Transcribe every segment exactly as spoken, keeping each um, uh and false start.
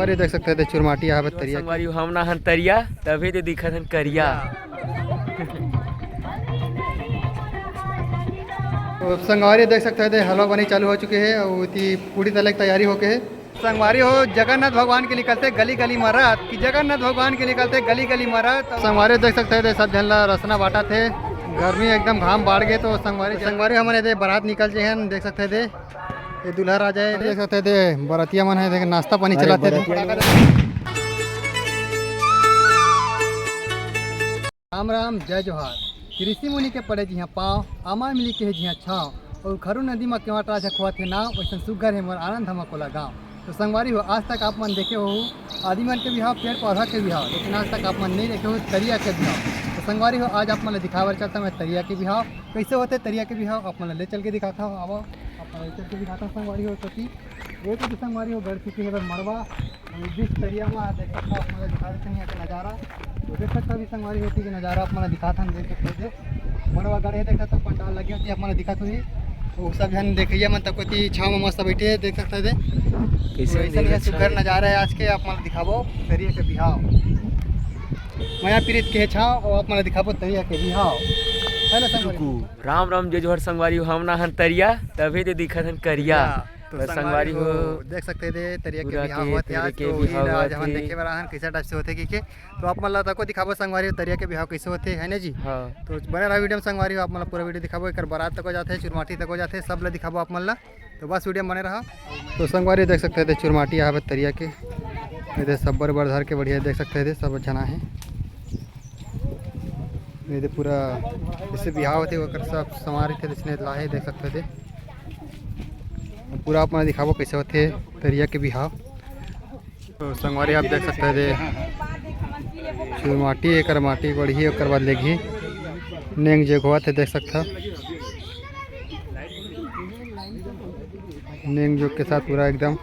और ये देख सकते हैं, चुरमाटी यहाँ पे तरिया। संगवारी हो, हम ना हन तरिया, तभी तो दिखत हन करिया। तो संगवारी देख सकते हैं, हलवा बनी चालू हो चुके हैं और इतनी पूरी तरह की तैयारी होके है। संगवारी हो, जगन्नाथ भगवान के निकलते गली गली मरत, कि जगन्नाथ भगवान के निकलते गली गली मरत। संगवारी देख सकते हैं, सब झन ला रसना बांटत हे। गर्मी एकदम घाम बाढ़ गए, तो संगवारी, संगवारी हमन एदे बारात निकल जे हन, देख सकते हैं दे, ये दूल्हा राजा है, देख सकते हैं दे, बरतिया मन है, देख नाश्ता पानी चलाते हैं। राम राम, जय जोहार। ऋषि मुनि के पड़े जिहाँ पाँव, आमा मिली के हे जिहाँ छाँव, और खरू नदी म केवट राजा खोवत हे नाव, वैसन सुग्घर हे मोर आनंद धमाकोला गाँव। तो संगवारी हो, आज तक आप मन देखे हो आदमी मन के बिहाव, पेड़ पौधा के बिहाव, लेकिन आज तक आप मन नहीं देखे हो तरिया के बिहाव। तो संगवारी हो, आज आप मन ल दिखाए बर चलता मैं तरिया के बिहाव। कैसे होते तरिया के बिहाव, आप मन ल ले चल के दिखाता हूँ। आवो, आप मन ल ले चल के दिखाता हूँ संगवारी हो। तो कि ये तो संगवारी हो, गढ़ चुकी है मड़वा, बीच तरिया में देख सकता हूँ, आप मन ल दिखा देते हैं यहाँ का नज़ारा। तो देख सकता हूँ अभी संगवारी होती के नज़ारा आप मन ल दिखाता हूँ, देख सकते हैं। मड़वा गढ़ है, देख सकते हो पंडाल लगे होती है, आप मन ल दिखा हुई। वो सब जन देखिए मन तक होती छाँव में मस्त बैठे हैं, देख सकते हैं। कैसे तो ऐसा अंधेरा ही सुघर छाँव। नज़ारा है आज के, आप मन ल दिखाबो तरिया के बिहाव। मया पीरित के छाँव और आप मन ल दिखाबो तरिया के बिहाव। है ना संगवारी? राम राम जय जोहार संगवारी हो, हम ना हन तरिया, तभी तो दिखत हन करिया। तो बस संगवारी संगवारी हो, हो, देख सकते थे तरिया के पूरा बिहाव के हुआ थे तरिया आज, के तो वही बिहाव ला आज हुआ हमन थे। देखे वाला हन कैसा टाइप से होते कि के। तो आप मन ला तको दिखाबो संगवारी हो, तरिया के बिहाव कैसे होते, है ना जी? हाँ। तो बने रहा वीडियो में संगवारी हो, आप मन ला पूरा वीडियो दिखाबो। एकर बारात तको जाते, चुरमाटी तको जाते, सब ला दिखाबो आप मन ला। तो बस वीडियो में बने रहा। तो संगवारी देख सकते थे चुरमाटी यहाँ पे तरिया के, ये दे सब बर बर धर के बढ़िया देख सकते थे, सब जना है। ये दे पूरा जैसे बिहाव होते ओकर सब संवारी थे, इसने लाहे देख सकते थे। पूरा आप मन दिखाबो कैसे होते तरिया के बिहाव। तो संगवारी आप देख सकते हैं दे, फिर माटी एकर माटी बढ़ी, ओकर बाद लेगही नेंग जे होवत हे देख सकता। नेंग जोग के साथ पूरा एकदम।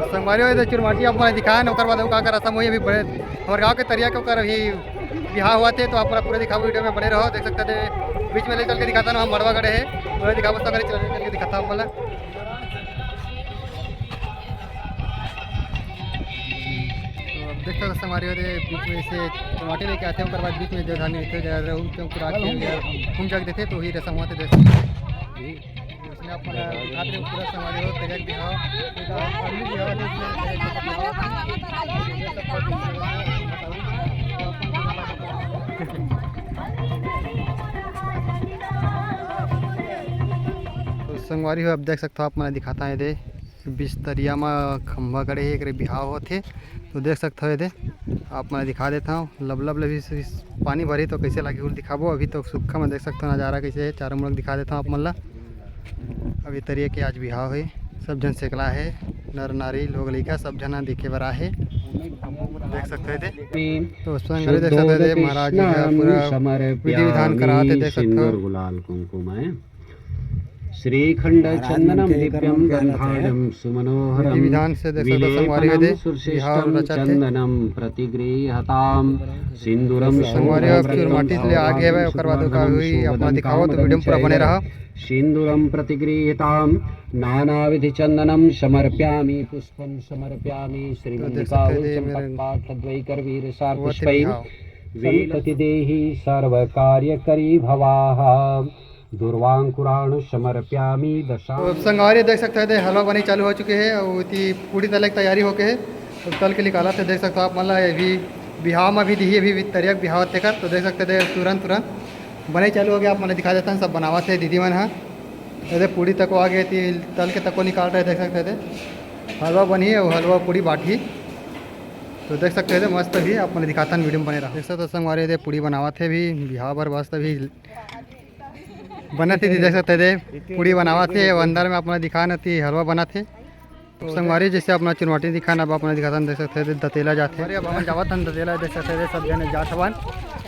संगवारी हो, ये चुरमाटी आप मन दिखाएन, ओकर बाद अउ का का रसम होही, अभी बड़े हमर गांव के तरिया के ओकर अभी बिहाव होवत हे, तो आप मन पूरा दिखाबो, वीडियो में बने रहो। देख सकते हैं, बीच में ले चल के दिखाता ना, हम मड़वा गड़े हे, पूरा दिखाबो, संगवारी चल के दिखाता हम बोला। तो अब देख सकते संगवारी हो, बीच में से टमाटर लेके आते हैं, ओकर बाद बीच में जो धान लेते हैं, जरा रहू के पूरा आके घूम जाके देते, तो ही रसम होते देख सकते। उसने आप पूरा दिखाते हैं, पूरा संगवारी हो, तेरे बिहाव, अगली बिहाव, तो संगवारी हो, अब देख सकते हो, आप मैं दिखाता है दे। बिस्तरिया म खंभा गड़े हे, एकरे बिहाव होथे। तो देख सकत हव एदे, आप मन ल दिखा देत हव, लबलब ले भी स-, पानी भरही तो कइसे लागही, ओला दिखाबो। अभी तो सुक्खा म देख सकत हव नजारा कइसे हे, चारों मुड़ा दिखा देत हव आप मन ल। अभी तरिया के आज बिहाव हे, सब झन सेकला हे, नर नारी लोग लइका सब झन देखे बर आहे। देख सकत हव एदे, तो संग देख सकत हव एदे, महाराज जी ह पूरा विधि विधान करात हे, देख सकत हव। गुलाल कुंकुम है। श्रीखंड चंदनम दिव्यम गंधाढ्यम सुमनोहरम। विधि विधान से देख सकते हो, संगवारी हो दे, बिहाव रचत हे। चंदनम प्रतिगृहताम सिंदूरम संगवारी हो, फिर माटी ले आगे हवे, ओकर बाद ओका हुई, अपना दिखाओ तो वीडियो में पूरा बने रहा। सिंदूरम प्रतिगृहताम नानाविधि चंदनम समर्प्यामि पुष्पम समर्प्यामि तो देख सकते हैं, ये मेरे चंपक पाठ द्वैकर वीर सार पुष्पैम वेपति देहि सर्व कार्य करी भवाहा। दूर्वांकुराणु समर्प्यामि दशा। तो संगवारी देख सकते हैं, हलवा बनी चालू हो चुके हैं और इतनी पूरी तरह की तैयारी होके है। तो तल के निकालत हे, देख सकते हो आप मन ला, अभी बिहाव में भी दिही, अभी तरिया बिहाव तेकर। तो देख सकते हैं तुरंत तुरंत बने चालू हो गया। आप मन ला दिखा देता हूँ, सब बनावत हे दीदी मन ह। एदे पूड़ी तको आ गे, एती तल के तको निकाल रहे, देख सकत हव एदे। हलवा बनही अउ हलवा पूड़ी बांटही। तो देख सकत हव एदे मस्त भी, आप मन ल दिखाथन, वीडियो में बने रहा। देख सकत हव संगवारी, एदे पूड़ी बनावत हे भी, बिहाव बर मस्त भी बनत हे, देख सकत हव एदे पूड़ी बनावत हे, अउ अंदर में आप मन ल दिखान एती हलवा बनत हे। तो संगवारी, जइसे आप मन ल चुनौटी दिखान, अब आप मन ल दिखाथन, देख सकत हव एदे दतेला जात हे। अरे, अब हमन जावत हन दतेला, देख सकत हव एदे सब झन जात हवन।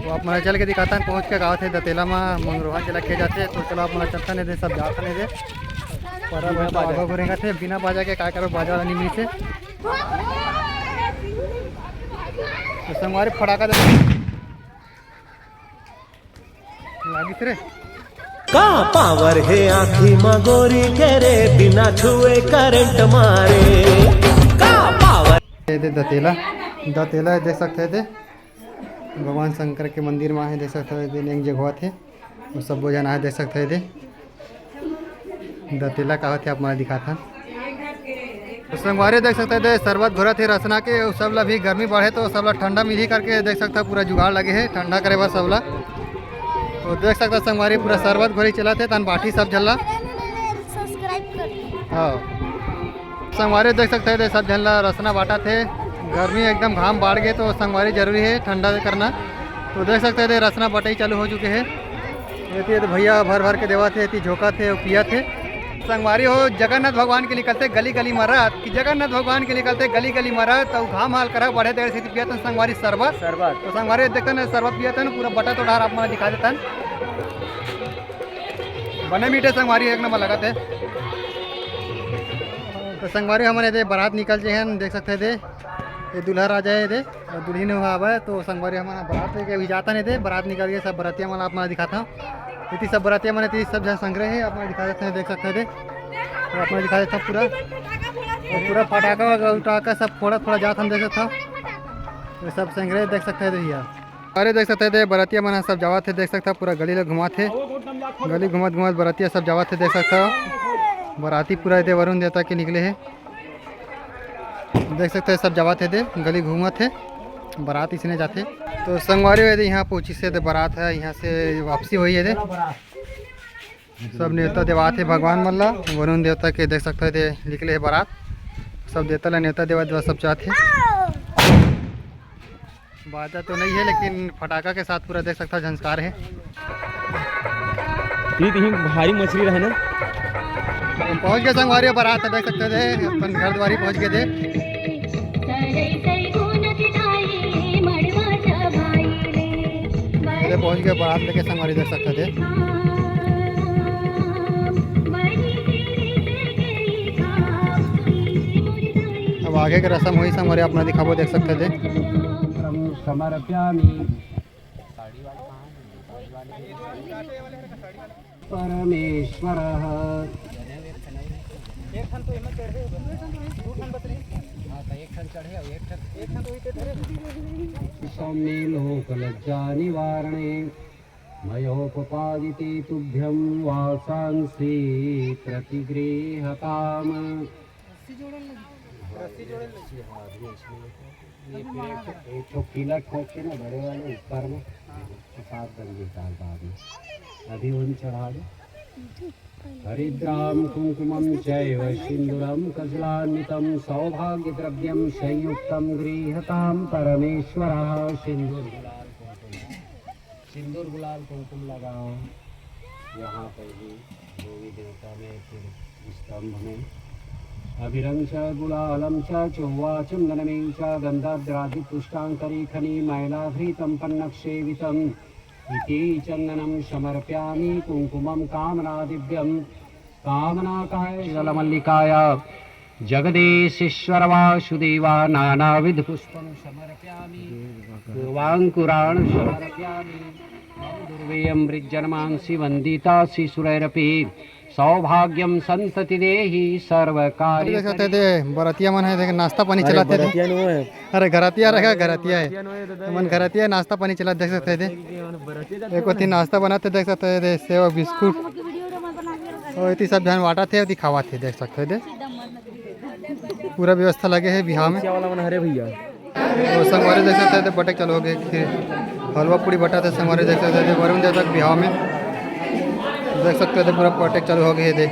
तो आप मन ल चल के दिखाथन, पहुंच के का होथे दतेला म मंगरोहन जेला कहे जाथे। तो चलो आप मन ल चलथन, एदे सब जात हन एदे। पर अब तो आघा घुरेंगे थे, बिना बाजा के का करबो, बाजा वाला नहीं मिलथे। तो संगवारी फटाका दे लागिस रे। का पावर हे आँखी म गोरी के रे, बिना छुए करंट मारे। का पावर। एदे दतेला, दतेला देख सकत हव एदे भगवान शंकर के मंदिर म आहे, देख सकत हव एदे नेंग जगवाथे। अउ सब्बो झन आहे, देख सकत हव एदे दतेला का होथे, आप मन ल दिखाथन। तो संगवारी देख सकत हव एदे शरबत घोरत हे रसना के, अउ सब ल भी गर्मी बढ़े तो सब ल ठंडा मिलही करके देख सकत हव पूरा जुगाड़ लगे हे ठंडा करे बर सब ल। तो देख सकत हव संगवारी पूरा शरबत घोरी चलत हे, तहन बांटही सब झन ल। सब्सक्राइब कर। हाँ। संगवारी देख सकत हव एदे सब झन ल रसना बांटत हे। गर्मी एकदम घाम बाढ़ गे तो संगवारी जरूरी हे ठंडा करना। तो देख सकत हव एदे रसना बंटई चालू हो चुके हे। एती एदे भैया भर भर के देवत हे, एती झोंकत हे अउ पियत हे। संगवारी हो, जगन्नाथ भगवान के निकलथे गली गली म रथ, कि जगन्नाथ भगवान के निकलथे गली गली म रथ, अउ घाम हल्का बढ़े तेकर सेती पियत हन संगवारी शरबत। शरबत। तो संगवारी देखथन शरबत पियत हन, पूरा बंटत हे, आप मन ल दिखा देथन। बने मीठे संगवारी, एक नंबर लगत हे। तो संगवारी हमन एदे बारात निकल जे हन, देख सकत हव एदे, ये दूल्हा राजा हे एदे, अउ दुल्हिन ह आवे। तो संगवारी हमन बारात लेके अभी जाथन एदे, बारात निकल के सब बरतिया मन ल आप मन ल दिखाथन। एती सब बरतिया मन एती सब झन संघरे हे, आप मन ल दिखा देथन, देख सकत हव एदे, अउ आप मन ल दिखा देथन पूरा, अउ पूरा फटाका उटाका सब फोड़त फोड़त जात हन, देख सकत हव, ये सब संघरे देख सकत हव एदे भैया। अरे देख सकत हव एदे बरतिया मन ह सब जावत हे, देख सकत हव पूरा गली ल घुमात हे, गली घुमत घुमत बरतिया सब जावत हे, देख सकत हव बराती पूरा एदे वरुण देवता के निकले हे, देख सकत हव सब जावत हे एदे, गली घूमत हे, बरात इसने जाथे। तो संगवारी हो एदे इहाँ पहुँचिस हे एदे बरात ह, इहाँ से वापसी होही एदे। सब नेवता देवात हे भगवान मन ला, वरुण देवता के देख सकत हव एदे निकले हे बरात, सब देवता ला नेवता देवात देवात सब जात हे। बाजा तो नहीं है, लेकिन फटाका के साथ पूरा देख सकत हव झंझकार हे। ये तो भारी मछली रहा ना। हम पहुंच गए संगवारी, बरात देख सकत हव, अपन घर द्वारी पहुंच गए थे। अरे पहुंच गए बरात लेके संगवारी, देख सकत हव। अब आगे के रसम होही संगवारी, आप मन दिखाबो, देख सकत हव। समर्पयामि। परमेश्वरः। एक ठन तो एमा चढ़े हे, दू ठन बस रही। हाँ, तो एक ठन चढ़े अउ एक ठन, एक ठन तो इते धरे। सौम्ये लोकलज्जानिवारणे मयोपपादिते तुभ्यं वासांसि प्रतिगृह्यताम्। रस्सी जोड़े लगी। रस्सी जोड़े लगी। हाँ, ये फिर एक ठो, एक ठो पिलर ठोक के ना बड़े वाले ऊपर में, हाँ। प्रसाद बन गई दाल बाद में। अभी वही चढ़ा दो। हरिद्रां कुंकुमं चैव सिंदूरं कजलान्वितं सौभाग्यद्रव्यं संयुक्तं गृह्यतां परमेश्वरः। सिंदूर गुलाल कुंकुम। सिंदूर गुलाल कुंकुम लगाओ। यहाँ पर भी देवी देवता में फिर स्तंभ में अभिरं च गुलालं च चोवाचं गणमें च गन्धद्राजिपुष्टां करीखनीमैलाभृतं पन्नगसेवितम्। इति चन्दनं समर्पयामि कुंकुमं कामनादिव्यं कामनाकाय जलमल्लिकाय जगदीशेश्वर वासुदेवा नानाविध पुष्पं समर्पयामि। पूर्वांकुरान् समर्पयामि। दुर्वेयं मृज्जनमांसि वन्दिता शिशुरैरपि सौभाग्यं संतति देहि सर्वकार्य। देख सकत हव एदे बरतिया मन हे, देख नाश्ता पानी चलात हे। अरे घरतिया रहा, घरतिया हे। मन घरतिया नाश्ता पानी चलात, देख सकत हव एदे। एक ओती नाश्ता बनात हे, देख सकत हव एदे, सेव बिस्कुट। अउ एती सब झन बांटत हे, एती खावत हे, देख सकत हव एदे। पूरा व्यवस्था लगे हे बिहाव में। क्या वाला मन हरे भैया? तो संगवारी देख सकत हव एदे, बटे चालू हो गे, खीर, हलवा पूड़ी बंटत हे संगवारी देख सकत हव एदे, वरुण देवता के बिहाव में। देख सकते हो, पूरा कॉन्टैक्ट चालू हो गए थे।